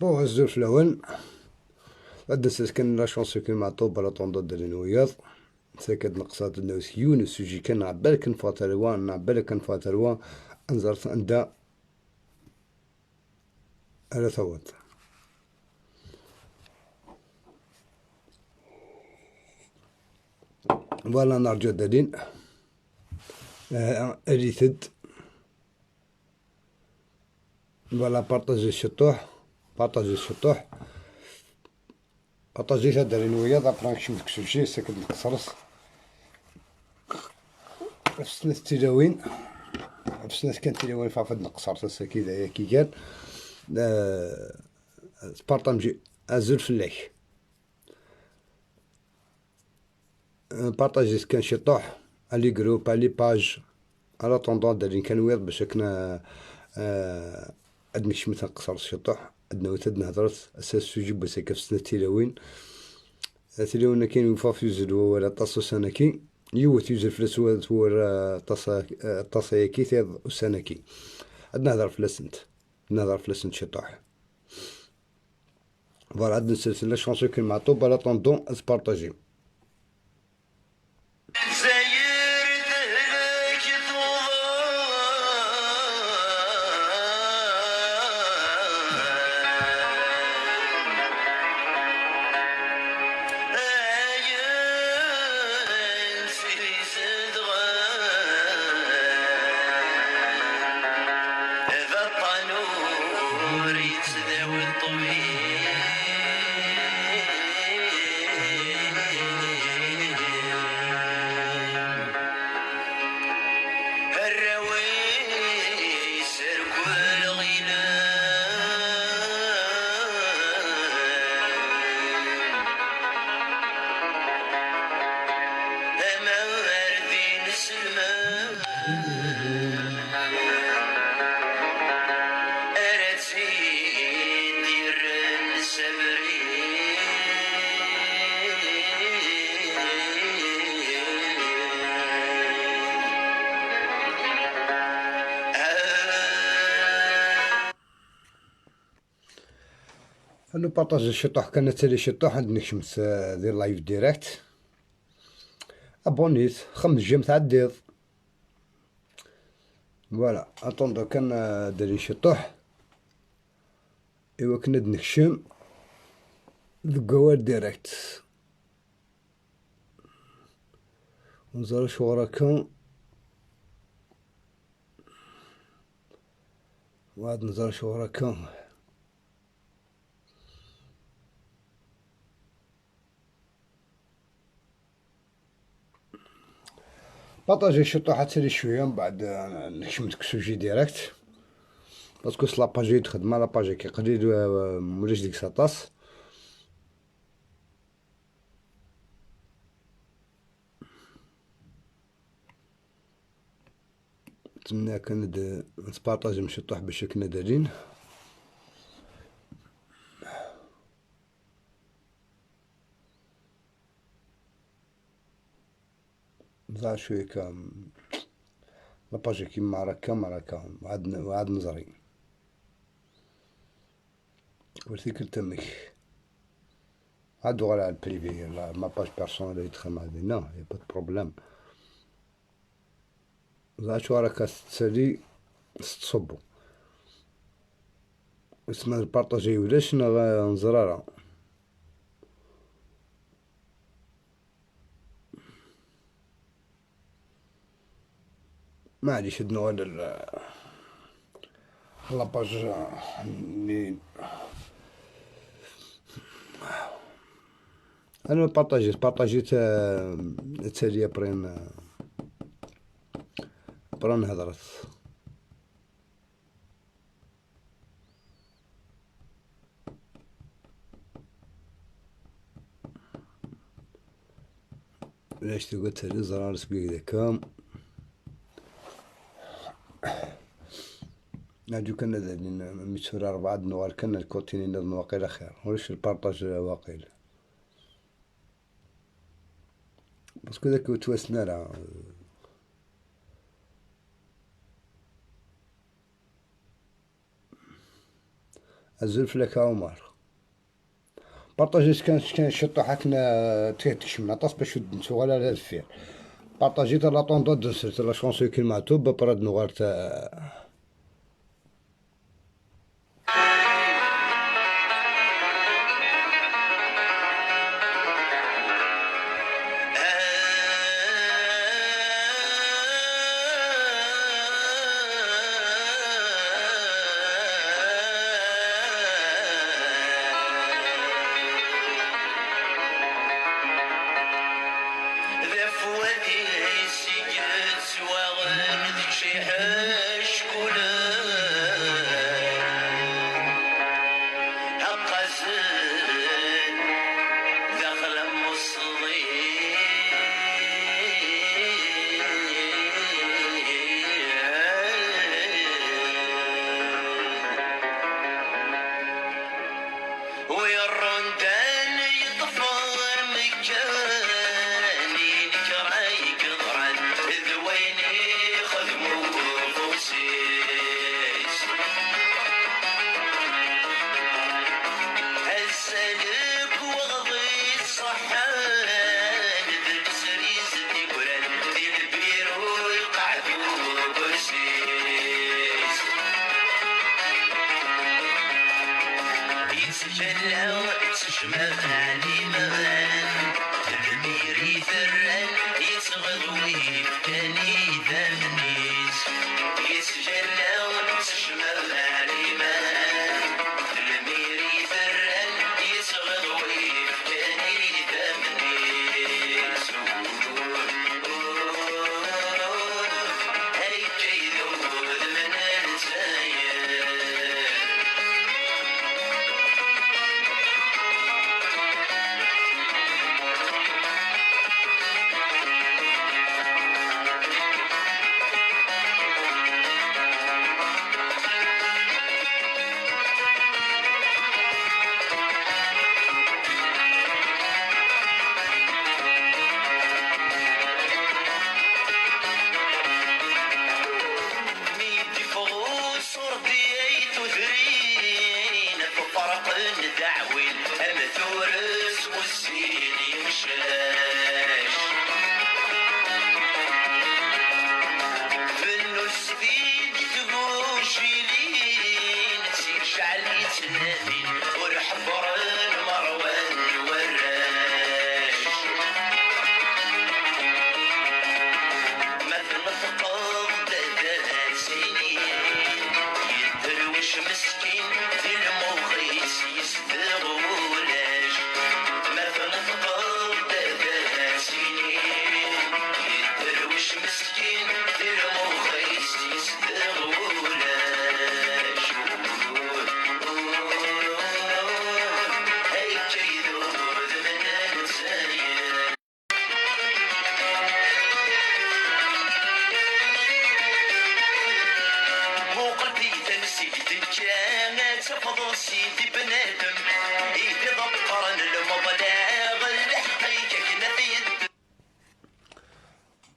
Bon azul fell-awen. Ad nessers kan la chanson كي معطوب على طوندو دارين وياض. ساكت نقصات الناس يونس سوجي كان عبالك نفاتروا عبالك نفاتروا انزرت عند على ثوت. Voilà نرجو دالين اريثد. Voilà partagez الشطوح partagez الشطوح partagez هذا دارين après نشوف sujet ساكت نقصرص في تلاوين في كان تلاوين فافد نقصر كي كي قال بارطاجي azul fell-ak partagez كان شي طوح على les groupes على les pages en attendant دارين كان ويض باش كنا عندنا شي مثلا قصر شي طوح عندنا وتد نهضرت اساس sujet بس كيف سنة تلاوين تلاوين كاين وفا يوزل ولا طاسو سنكي يوت يوزل فلاس ور طاسا طاسا كي تيض سنكي عندنا نهضر فلاسنت نهضر فلاسنت شي طوح. Voilà عندنا سلسلة chanson كي معطوب en attendant partagez. انو partager شي طوح كان تالي شي طوح عندنا شمس دير live direct ابونيت 5 j'aime تعديض. Voilà attendant كان داري شي طوح ايوا كنا نكشم ذكوار direct ونزرا شو راكم وعاد نزرا شو راكم. Partagez شي طوحة تالي شوية من بعد نكمل sujet direct parce que la page تخدم la page كي قليل مولاش ديك ساطاس. نتمنى كان نتبارطاجي مشي طوح باش كنا دارين. نزع شوية كام la page كيما راكا راكا وعاد نزري ورثيك تمك عاد غير على ال privé ma page personnelle يدخل مع دينا y a pas problème. زعما شو راك تسالي تصبو اسمها partager ولاش نزرارا. معليش عندنا غير la page اللي انا بارطاجيت بارطاجيت تاليا برين بران هضرت. علاش تقول تالي زرار سبيك ذاك ناجو كان ميتورا 4 نوار كان الكوتيني نظن واقيلا خير ولاش ال partage واقيلا parce que داك تواسنا راه أزول فلاك عمر. بارطاجي كان شطو حكنا تكشمنا طاس باش نتوغال على الفير. بارطاجي لا طوندو دنسرت لا شونسو كي المعتوب براد نغارت.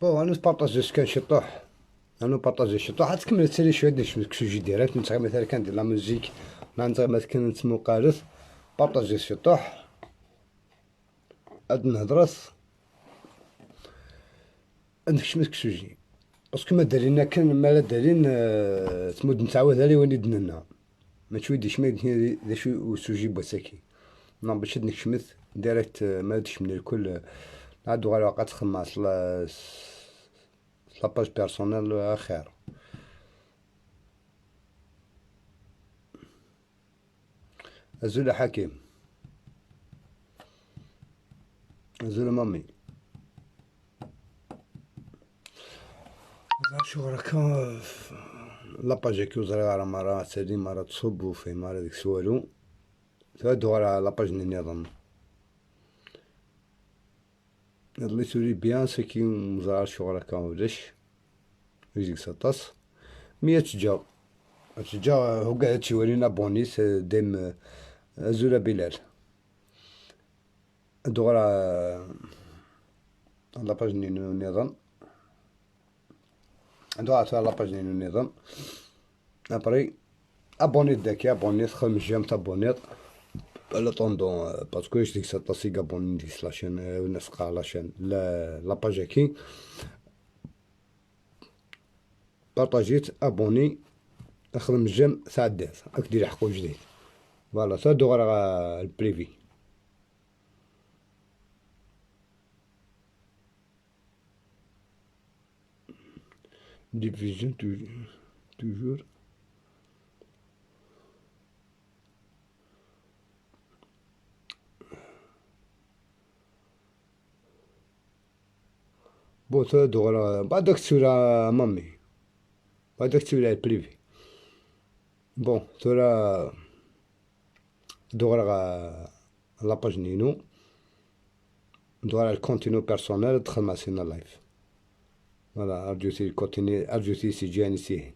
bon انا بارطاجي كان شي طوح، انا بارطاجي شي طوح تكمل تسالي شويه دير sujet direct نتغي مثلا كندير la musique نتغي مثلا كنتمو قالت بارطاجي شي طوح هاد نهضرس عندك شمس sujet parce que ما دارينا كان ما لا دارين تمود نتعاود عليه وين يدننا ما تشويديش ما ذا شو sujet بوساكي نعم باش نكشمث direct ما دش من الكل نعدو غير وقت خماس la page personnelle خير. أزول حكيم، أزول مامي، شو راك la page كي وزري على مرة سالي مرة تصب وفي مرة ديك سوالو تهدو على la page النظام اللي تولي bien ce qui مزرعة شغل هكا ولاش يجيك سطاس مية تجا تجا هو قاعد تيورينا بونيس ديم زولا بلال دغرا la page النظام دغرا la page النظام après abonner داكي abonner تخدم j'aime t'abonner en attendant parce que ديك ساطاسي abonner ديك la chaîne الناس قاع la chaîne la page كي بارطاجيت abonner اخدم j'aime تعدات راك دير حقو جديد. voilà تا راه ال privé. diffusion toujours. bon تا دغرا بعدك تسولا مامي بعدك تسولا ال privé. bon تورا دغرا la page نينو دغرا ال compte ينو personnel دخل مع سينا live. voilà ارجوتي continuer ارجوتي سي جاني سي.